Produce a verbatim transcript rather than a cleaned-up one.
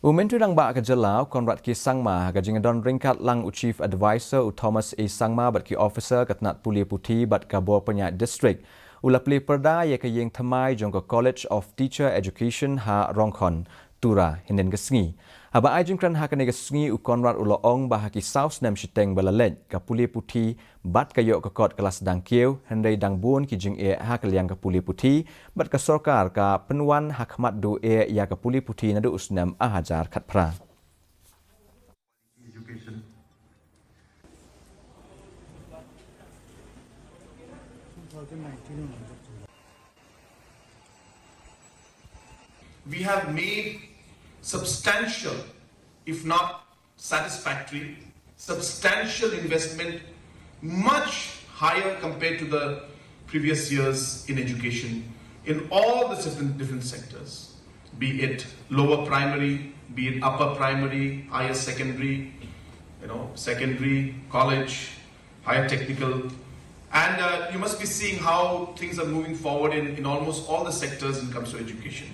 U Myntri Rangbah ka jylla u Conrad K Sangma ha ka jingdon ryngkat lang u Chief Advisor u Thomas A Sangma bad ki officer ka tnat pule puthi bad ka bor pynïaid district u la plie pyrda ïa ka ïing thymmai jong ka College of Teacher Education ha Rongkhon, Tura, hynnin ka sngi. Haba ai jingkren ha kane ka sngi u Conrad u la ong ba ha ki saw snem shiteng ba la leit ka pule puthi bad ka ïoh ka kot ka la sdang kiew, hynrei dang bun ki jingeh ha ka liang ka pule puthi bad ka sorkar ka pynwan ha khmat duh eh ïa ka pule puthi naduh u snem ar hajar khatphra. Education. We have made substantial, if not satisfactory, substantial investment, much higher compared to the previous years in education in all the different, different sectors, be it lower primary, be it upper primary, higher secondary, you know, secondary, college, higher technical. And uh, you must be seeing how things are moving forward in, in almost all the sectors in terms of education.